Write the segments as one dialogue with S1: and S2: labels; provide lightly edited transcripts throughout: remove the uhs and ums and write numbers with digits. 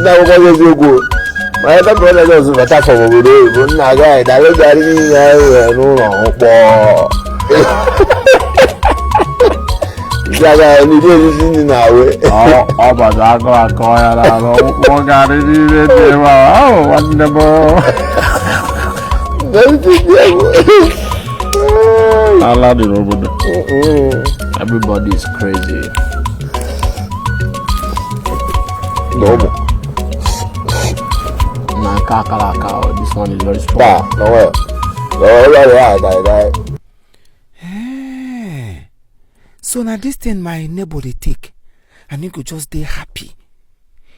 S1: Na-akwụkwọ gị eziokwu. Ma ebe brother just bata from obodo oyibo, nna agaghị dalụ garị niile anyị nwere n'ụlọ mkpọ. Ndị agaghị ndị erisi nri na-awe.
S2: Ọ gbado agụ akọ ya n'arụ ọkpụkpọ garị niile dị ebe ahụ nwanne m. Ala dị n'obodo. Everybody is crazy.
S1: Na ụmụ.
S2: Na nke akara aka, this one is very strong.
S1: Taa, na nwayọ. Na ọrụ ya ya dai.
S3: Eh. So na this thing my neighbor dey take and he go just dey happy.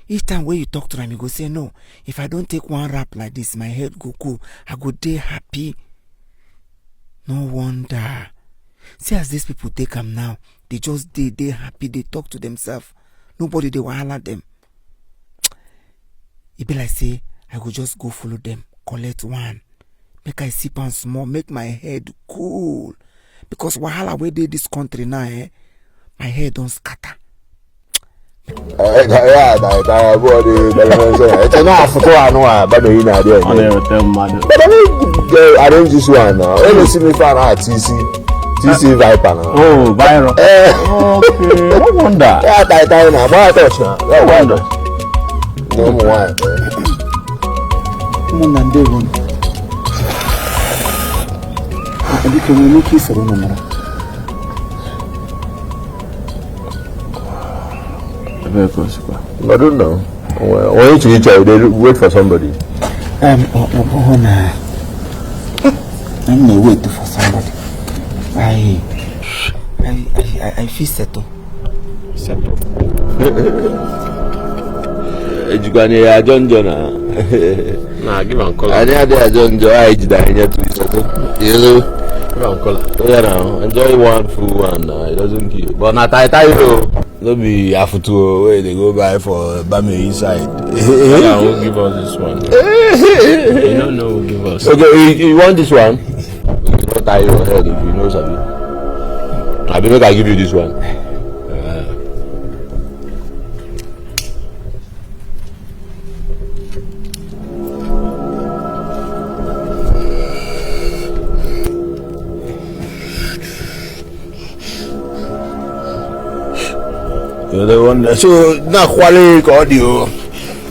S3: Each time wey you talk to am, he go say no, if I don take one wrap like this, my head go cool, I go dey happy. No wonder. See as these people take am now, they just dey happy, dey talk to themselves. Nobody dey wahala them. E be like say I go just go follow them, collect one. Make I sip am small, make my head cool. Because wahala wey dey this country now, my head don scatter.
S1: Ya dai dai abụọ dị bere nsọ. Eche na afụtụ anụ a babeghị na-adị
S2: Ọ
S1: eme.
S2: na-eweta mmadụ.
S1: But I mean, arrange this one now. Let me see me fan out TC. TC Viper now.
S2: Oh, viral.
S1: Eh.
S2: Okay, no wonder.
S1: Ya dai dai na, gbaa touch na. Ya gbaa touch. Na ụmụ nwaanyị.
S3: Ụmụnna, ndewo. Biko, nwere m ike isoro unu mara?
S2: Ebee ka o sikwa?
S1: I don't know. Onye chiri iche, they wait for somebody.
S3: Ọ bụghị na m na-wait for somebody. I fit settle.
S2: Settle.
S1: Ejikwana ya ajọ njọ na.
S2: Na give am kola.
S1: Anyị adịghị ajọ njọ, anyị jide anyị nyetụ isetụ. Ilu.
S2: Give am kola.
S1: Yeah, now enjoy one full one now. It doesn't kill. But na tai tai o. No be afutu o wey dey go buy for Bamei side.
S2: Tell am who give us this one. You no know who give us.
S1: Okay, you want this one? You no tie your head if you know sabi. Abi make I give you this one. You the one. So na kwale ka ọ dị o.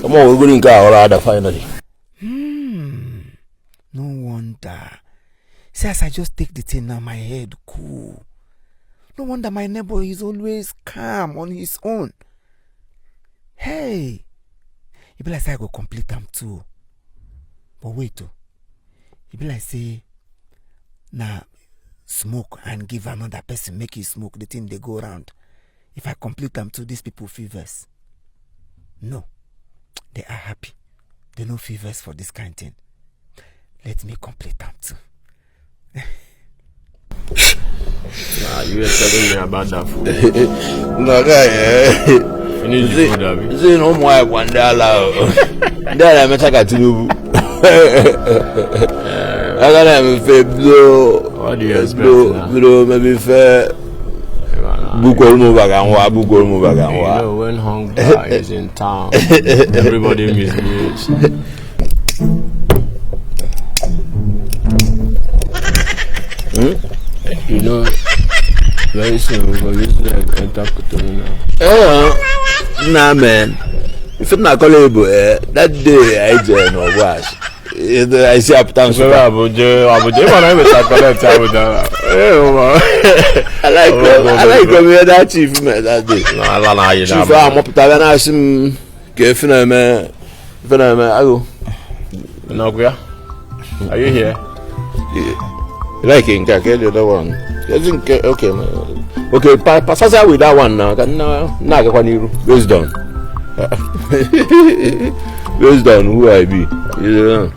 S1: Come on, we're going to get finally.
S3: No wonder. See as I just take the thing now, my head cool. No wonder my neighbor is always calm on his own. Hey, e be like say I go complete am too. But wait oh, e be like say na smoke and give another person make e smoke, the thing dey go round. If I complete am too, these people feel vex. No, they are happy. They no feel vex for this kind thing. Let me complete am too.
S2: Nah, you were telling me about that food.
S1: No, guy, eh.
S2: Finish the food, abi.
S1: Sị na ụmụ nwaanyị kwa ndị ala o. Ndị ala emecha ka Tinubu. Aga na-emefe bido
S2: What do you expect
S1: bido
S2: now?
S1: Bido mebe ife bukwuru m baga nwa bukwuru m baga
S2: You
S1: nwa.
S2: know, when hunger is in town, everybody misbehaves. You know, very soon we go use leg enter Cotonou now.
S1: Eh, nna man. Ife m na-akọla bụ that day anyị jere n'Ọgwashi. Anyị si apụta
S2: Ebe
S1: Nsụka.
S2: Abuja, Abuja, ịma na emeta collect Abuja. Eh, ụma.
S1: I like ihe that chief mere that day.
S2: Na ala na ayị na
S1: Chief ahụ mapụta bịa na-asị m ka efe na-eme ife na-eme agụ.
S2: Nọgụ ya? Are you here?
S1: You like nke a ka the other one? Ezi nke okay okay pasasa with that one now ka nna na-agakwa n'iru based on based on who I be. You know?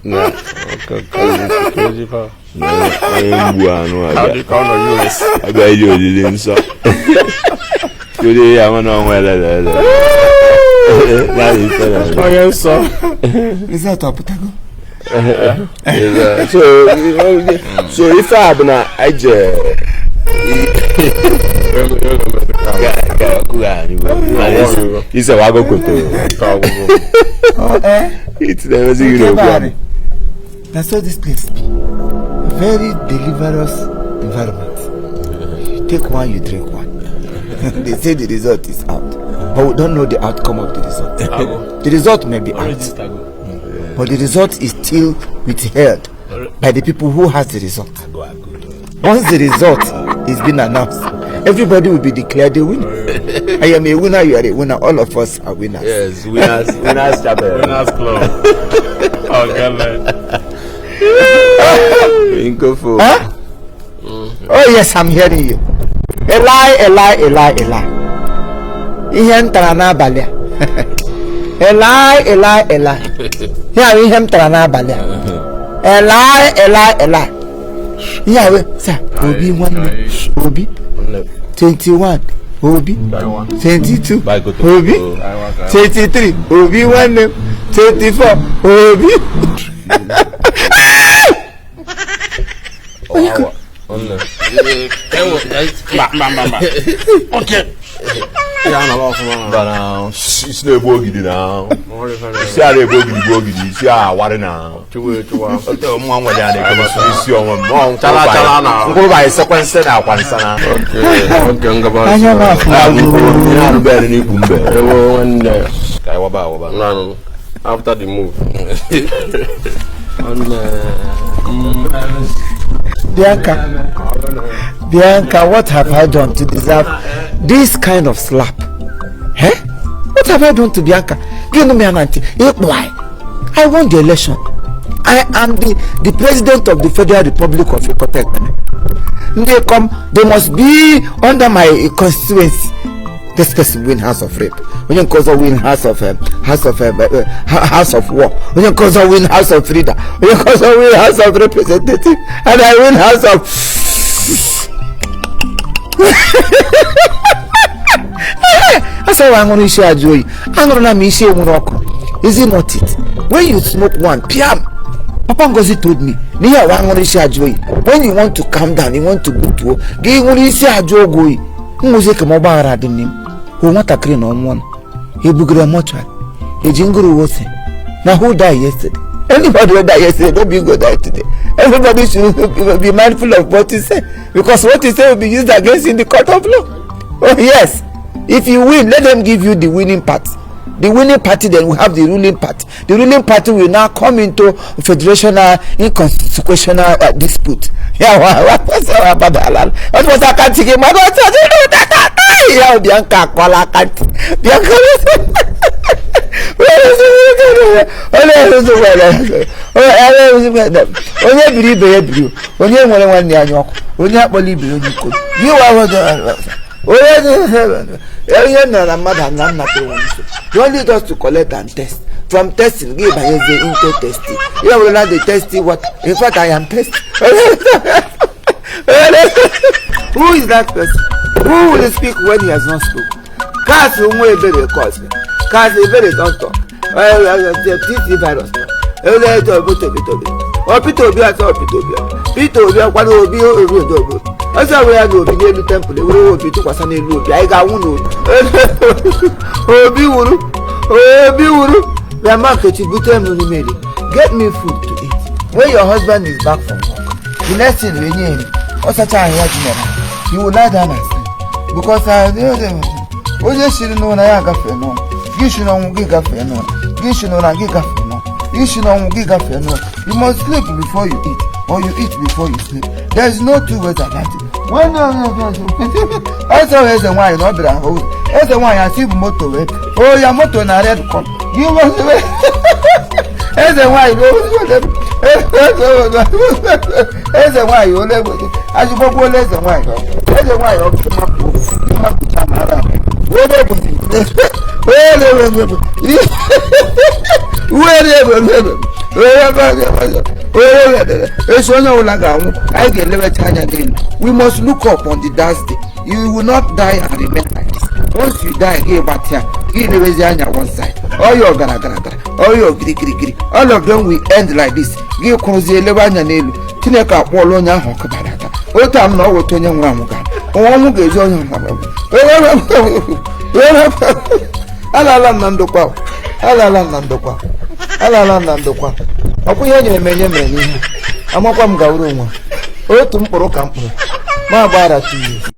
S1: Na
S2: Okay, crazy, crazy power.
S1: Onye mgbu anụ
S2: How do
S1: abịa
S2: you call the US?
S1: Abịa ije olili nsọ kedu ya ama na ọnwa elele
S2: Onye nsọ.
S3: Result ọpụtago?
S1: So ife a bụ na anyị je ise wago koto iti na-emezi gị n'okwu ahụ.
S3: Na so this place be. Very deliverous environment. You take one, you drink one. They say the result is out, but we don't know the outcome of the result. The result may be out, but the result is still withheld by the people who has the result. Once the result is being announced, everybody will be declared a winner. I am a winner, you are a winner, all of us are winners.
S1: Yes, winners chapel.
S2: Winners club. Oh, God.
S1: Nkofo.
S3: Huh? Oh yes, I'm hearing you. Eli, Eli, Eli, Eli. Ihe m tara n'abalị a. Eli, Eli, Eli. Ihe a bụ ihe m tara n'abalị a. Eli, Eli, Eli. Ihe a bụ sa Obi nwanne Obi 21 Obi 22 Obi 23 Obi nwanne m 24 Obi.
S2: Mba. Okay. Ya na ọfụma.
S1: Bana isi na-egbu ogidi na isi a na-egbu ogidi bụ ogidi isi a awarị na
S2: Chụwa.
S1: Mwa nwere ya na-ekebe isi ọnwa m
S2: Chala chala na.
S1: Mkpụrụ bụ anyị sekwense na akwa nsa na
S2: Okay, ngaba.
S3: Anya m afụ.
S1: Ihe arụbere n'ikpu mbe.
S2: Ewo nwanne.
S1: Ka anyị waba awaba.
S2: Nanụ. After the move.
S3: Bianca, what have I done to deserve this kind of slap? Eh? What have I done to Bianca? Give me an auntie. I won the election. I am the president of the Federal Republic of Ikotek. They come, they must be under my constituency. This person win House of Rape. Onye nke ọzọ win House of House of War. Onye nke ọzọ win House of Freedom. Onye nke ọzọ win House of Representative. And I win House of. Asa wa aṅụrụ isi ajụ oyi. Aṅụrụ na m isi enwere ọkụ. Is it not it? When you smoke one, piam. Papa Ngozi told me, n'ihe awa aṅụrụ isi ajụ oyi. When you want to calm down, you want to butuo, gị ṅụrụ isi ajụ oge oyi. Nwụzie ka m ọgbaghara dị n'ime. O nwatakịrị na ọnwụọ ebugara mortuary eji ngụrụ wose na who die yesterday? Anybody wey die yesterday no be go die today. Everybody should be mindful of what you say, because what you say will be used against you in the court of law. Oh yes, if you win, let them give you the winning party. The winning party then will have the ruling party. The ruling party will now come into federational inconsequential dispute. Yeah, Bianca Bianca. Onye biri ibe ya biri, onye nwere nwanne ya anya ọkụ, onye akpọla ibe ya onye iko. Onye nọ na mmadụ na nna tụrụ nso. You only just to collect and test. From testing, gị banyezie into testing. Ya bụrụ na the testing what? In fact, I am testing. Who is that person? Who will speak when he has not spoken? Cast nwa ebere cause. Cast ebere don talk. TT virus. Peter Obi asọ Peter Obi. Peter Obi akwado Obi Obi Obi. Ọsọ were ya na Obi n'elu temple, ewere Obi tụkwasị n'elu Obi. Anyị ga-anwụ n'Obi. Obi wuru. Obi wuru. Grandma Nkechi bute m nri mmiri. Get me food to eat. When your husband is back from work, the next thing we nye him, ọ sacha ahụ ya ji nọrọ. He will lie down and sleep. Because onye siri n'ụra ya gafee n'ụra. Gị si n'ọnwụ gị gafee n'ụra. Gị si n'ụra gị gafee n'ụra. Gị si n'ọnwụ gị gafee n'ụra. You must sleep before you eat, or you eat before you sleep. There is no two ways about it. Ọsọ eze nwaanyị na ọ bịara ahụ. Eze nwaanyị asị bụ moto wee. O ya moto na red color. You must eze nwaanyị eze nwaanyị ole egbe ajụgbogbuola eze nwaanyị. Eze nwaanyị ọ mapụ mapụcha mara. Eso onye ọbụla ga-anwụ, anyị ga-elewecha anya n'elu. We must look up on the last day. You will not die and remain like this. Once you die, gị gbatịa, gị lewezi anya one side. Ọya ọgara gara gara, ọya ogirigirigiri, all of them will end like this. Gị kwụrụzie elewe anya n'elu. Chineke akpọọla onye ahụ ọkụ bara aka. Otu a m na ọ weta onye nwụrụ anwụ gara. Ọnwụ ga-eji onye nwụrụ anwụ. Alala m na ndokwa. Alala m na ndokwa. Alala m na ndokwa. Ọkwa ihe nyere m enye mere n'ihe. Amakwa m gawuru onwe. Otu mkpụrụ ka mkpụrụ. Ma agbara tuyo.